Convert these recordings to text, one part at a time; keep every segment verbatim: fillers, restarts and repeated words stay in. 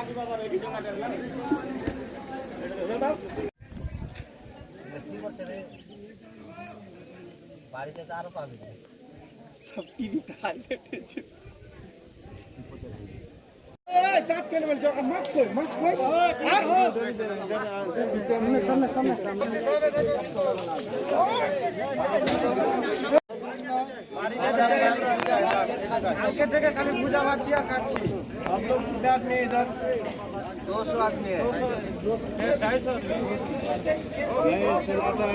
কি করছে রে? বাড়িতে তো আরো পাবি। সব টিভি তো হাইলাইট হয়েছে। এই, দাঁত কেন বলছো? আর মাস্ক কই? মাস্ক কই? আর? কালকে থেকে খালি ভুজা খাচ্ছি আর খাচ্ছি। आप लोग कितने आदमी है इधर? दो सौ आदमी है। दो सौ, ढाई सौ आदमी। नहीं, सुना था,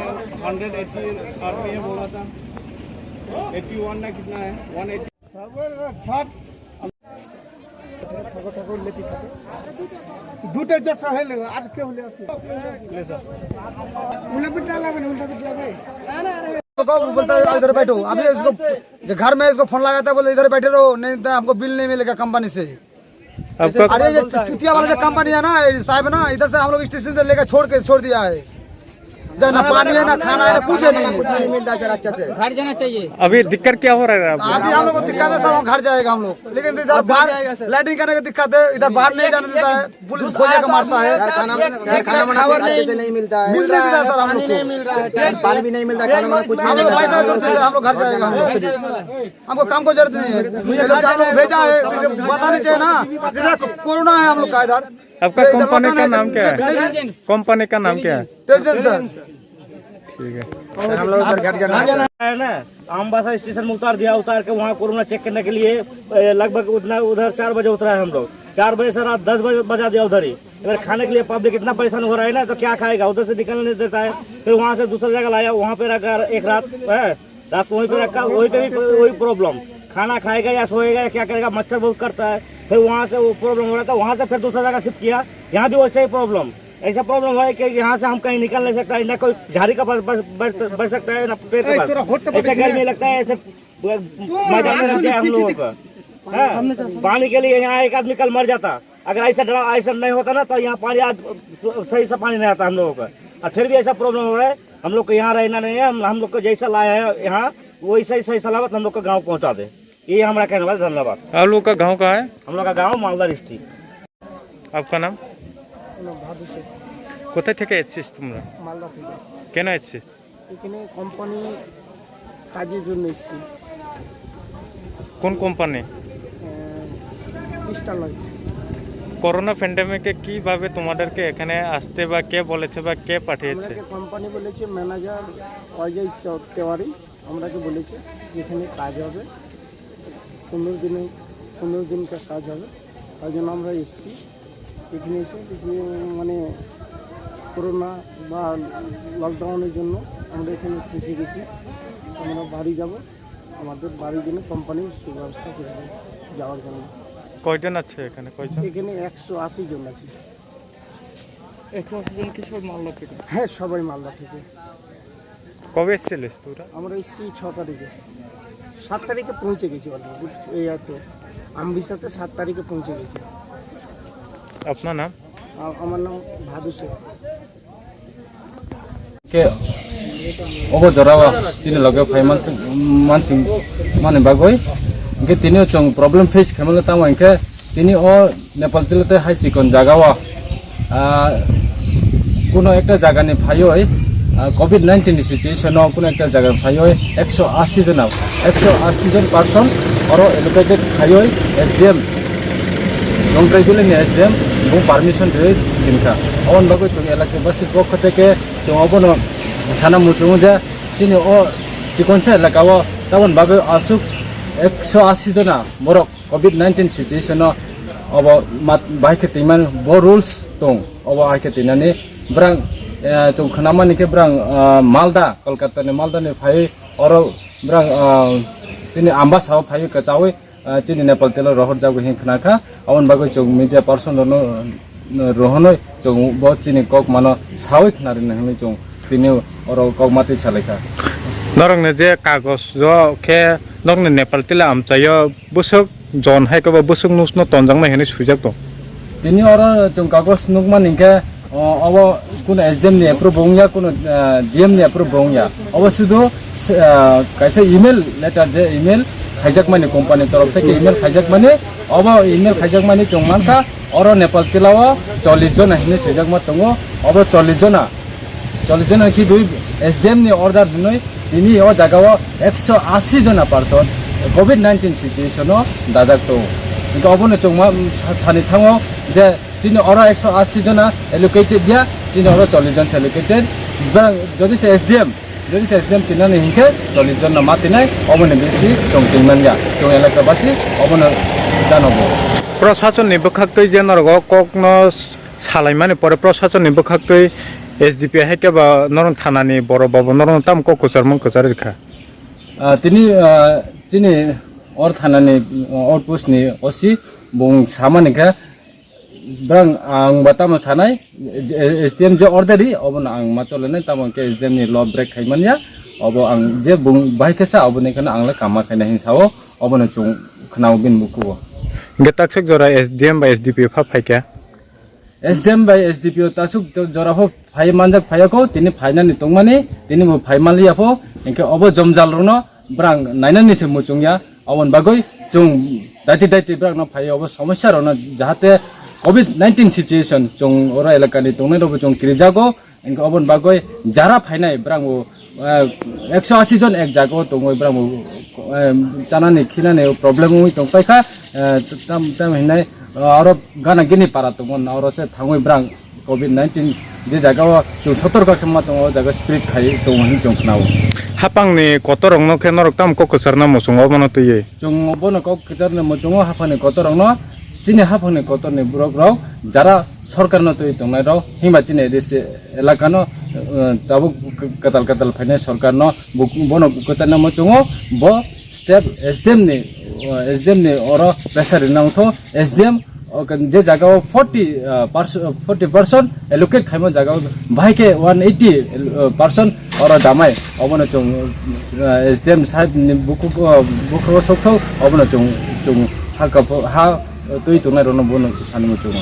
हंड्रेड एटी आदमी है बोला था। एटी वन ना कितना है? One eighty. দুটো জোট হইলে আর কে হলে আছে? উল্টা পিঠা লাগবে না, উল্টা পিঠা লাগবে। तो कब बोलता है, "इधर बैठो।" अभी इसको, जो घर में इसको फोन लगाता है, बोले, "इधर बैठे रहो, नहीं तो हमको बिल नहीं मिलेगा कंपनी से।" आपका अरे, ये चुतिया वाला जो कंपनी है ना, ये साहब है ना, इधर से हम लोग स्टेशन से लेकर छोड़ के, छोड़ दिया है। जहाँ ना पानी है, ना खाना है, ना कुछ है नहीं। कुछ नहीं मिलता सर, अच्छा से। घर जाना चाहिए। अभी दिक्कत क्या हो रहा है आपको? अभी हम लोग को दिक्कत है सर, हम घर जाएगा हम लोग, लेकिन इधर बाहर लैट्रिन करने का दिक्कत है, इधर बाहर नहीं जाने देता है, पुलिस खोजे का मारता है। सर, खाना, सर, खाना वाना कुछ अच्छे से नहीं मिलता है। मिलने देता है सर हम लोग को। पानी भी नहीं मिलता, खाना वाना कुछ नहीं मिलता। हम लोग पैसा जोड़ते हैं, हम लोग घर जाएगा हम लोग सीधे। हमको काम को जरूरत नहीं है। ये लोग हम लोग भेजा है, इसे बताना चाहिए ना। इधर कोरोना है हम लोग का इधर। आपका ये इधर कंपनी का नाम क्या है? कंपनी का नाम क्या है? तेजन सर। ठीक है। सर, हम लोग उधर घर जाना है, सर। है ना, अम्बासा स्टेशन में उतार दिया, उतार के वहाँ कोरोना चेक करने के लिए, ए, लगभग उतना उधर चार बजे उतरा है हम लोग। चार बजे से रात दस बजे बजा दिया उधर ही। अगर खाने के लिए पब्लिक इतना परेशान हो रहा है ना, तो क्या खाएगा? उधर से निकलने नहीं देता है, फिर वहाँ से दूसरा जगह लाया, वहाँ पे रखा एक रात, है, रात को वहीं पे रखा, वहीं पे भी वही प्रॉब्लम, खाना खाएगा या सोएगा या क्या करेगा, मच्छर बहुत करता है, फिर वहाँ से वो प्रॉब्लम हो रहा था, वहाँ से फिर दूसरा जगह शिफ्ट किया, यहाँ भी वैसे ही प्रॉब्लम। ऐसा प्रॉब्लम है कि यहाँ से हम कहीं निकल नहीं सकता है, ना कोई झाड़ी का बच, बच, बच, बच सकता है, ना पेड़ का बच। ऐसा गर्मी लगता है, ऐसे मैदान में रहते हैं हम लोगों का। हाँ, पानी के लिए यहाँ एक आदमी कल मर जाता। अगर ऐसा ड्राम, ऐसा नहीं होता ना, तो यहाँ पानी आज सही से पानी नहीं आता हम लोगों का। और फिर भी ऐसा प्रॉब्लम हो रहा है, हम लोग को यहाँ रहना नहीं है। हम, हम लोग को जैसा लाया है यहाँ, वैसे ही सही सलामत हम लोग को गाँव पहुँचा दे। ये हमारा कहना बस। धन्यवाद। आप लोग का गाँव कहाँ है? हम लोग का गाँव मालदा डिस्ट्रिक्ट। आपका नाम? আমার নাম ভাদু শেখ। কোথায় থেকে এসছিস তোমরা? মালদা থেকে। কেন এসছিস? এখানে কোম্পানি কাজের জন্য এসেছি। কোন কোম্পানি? আহ, ক্রিস্টাল অয়েল। করোনা প্যান্ডেমিকে কিভাবে তোমাদেরকে এখানে আসতে বা কে বলেছে বা কে পাঠিয়েছে? আমাদেরকে কোম্পানি বলেছে, ম্যানেজার অজয় চ-, তিওয়ারি আমরাকে বলেছে যে এখানে কাজ হবে, পনেরো দিনে, পনেরো দিনকার কাজ হবে। তাই জন্য আমরা এসেছি। এখানে এসে কিছু, মানে, করোনা বা লকডাউনের জন্য আমরা এখানে ফেঁসে গেছি। আমরা বাড়ি যাব, আমাদের বাড়ির জন্য কোম্পানির সুব্যবস্থা করে দেবে যাওয়ার জন্য। কয়জন আছে এখানে? কয়জন? এখানে একশো আশি জন আছে। একশো আশি জন কি সব মালদা থেকে? হ্যাঁ, সবাই মালদা থেকে। কবে এসেছিলিস তোরা? আমরা এসেছি ছ তারিখে, সাত তারিখে পৌঁছে গেছি already। এই আর তো আমরিসাতে সাত তারিখে পৌঁছে গেছি। আপনার নাম? আ-, আমার নাম ভাদু Sheikh. Ke obo jorao chini loge phai mansing, mansing mani bagwi, hingke tini o chwng problem face khaimano, tamo hingke tini o Nepal tile tei hai chikon jaga o, ah, kuno ekta jaga ni phaioi, ah, covid nineteen ni situation o kuno ekta jaga ni phaioi ekso ashi jona, ekso ashi jon person oro allocated khaioi S D M, Longtrai village ni S D M bo permission rioi dinkha. Aboni bagwi chwng elakabasi pokho theke chwng obono sana muchungo je chini o chikonsa elaka o taboni bagwi aswk ekso ashi jona borok covid nineteen situation o obo mat-, bahai khe twiman bo rules tong, obo hai khe twinani brang, eh, chwng khnamani khe brang, ah, Malda, Kolkata ni Malda ni phaiwi oro brang, ah, chini Ambasa o phaiwi kwchawi, ah, chini Nepal telo rohor jago hin khna kha, aboni bagwi chwng media person rokno, no, rohonoi chwng bo chini kok mano sawi khna rwna hinwi chwng tini oro kok matwi salai kha. Norokni je kagoj o khe norokni Nepal tila amchaio bwswk jon hai kobo bwswk nusno tonjaknai hinwi swijak tong. Tini oro chwng kagoj nukmani hinkhe, o, obo kuno S D M ni approve wngya, kuno, ah, D M ni approve wngya. Obo sudu, ah, kaisa email letter je email khaijakmani, company torof theke email khaijakmani, obo email khaijakmani chwng mankha, oro Nepal tilao chollish jona hinwi swijakma tongo, obo chollish jona, chollish jona khe dui S D M ni order hinwi tini o jagao ekso asi jona person covid nineteen situation o dajak tongo. Hingkhe obono chwng ma, sa-, sani thango je chini oro ekso asi jona allocated ya, chini oro chollish jon se allocated. Ba-, jodi se S D M, jodi se S D M tinani hinkhe chollish jon no ma tinai, oboni bisi chwng tin manya, chwng elaka basi obono janogo. Prosasonni bwkhaktwi je norok o kokno salaimani pore prosasonni bwkhaktwi S D P O hai khe ba norok thanani borok bobo norok tamo kok kwchar mung kwchar rikha. Ah, tini, ah, chini or thanani, ah, outpost ni O C bung samani khe, brang ang ba tamo sanai, S D M je order ri, obono ang ma cholenai, tamo khe S D M ni law break khai manya, obo ang je bung bai khe sa, oboni kheno ang le kama khaina hin sao, obono chwng khwnao bini bukugo. Hingkhe taksik jora S D M bai S D P O pha phaikha? S D M bai S D P O tasuk to jora pho phai manjak phaiya ko, tini phainani tongmani, tini bo phai manliya pho, hingkhe obo jomjal rokno brang nainani se muchungya, oboni bagwi chwng daiti daiti brang no phai obo somosya rokno jahate covid nineteen situation chwng oro elakani tongnai rokbo chwng kirijago, hingkhe oboni bagwi jara phainai brang bo, eh, ekso asi jon ek jaga o tongwi brang bo, eh, chanani khinani problem wngwi tongpaikha, eh, tam, tam hinai, eh, aro gana gini para tongmani oro se thangwi brang covid nineteen je jaga o chwng sotorka khe ma tongo, o jaga spread khai tongo hinwi chwng khnao. Hapangni kotor rokno khe norok tamo kok kwcharna muchungo obono twiwi? Chwng bono kok kwcharni muchungo hapangni kotor rokno, chini hapangni kotorni borok rok jara sorkarno twiwi tongnai rok, himba chini A D C elakano, eh, tabuk kwtal kwtal phainai sorkarno bo-, bono kwcharna muchungo, bo step S D M ni, eh, S D M ni oro pressure rina wngtho, S D M o je jaga o forty, eh, perso-, forty percent allocate khaimo jaga o bahai khe one eighty, eh, percent oro damai, obono chwng, eh, S D M sahib ni bukhuk, eh, bukhuk o sokthok, obono chwng, chwng ha kap-, ha twi tongnai rokno bono sanwi chwngo.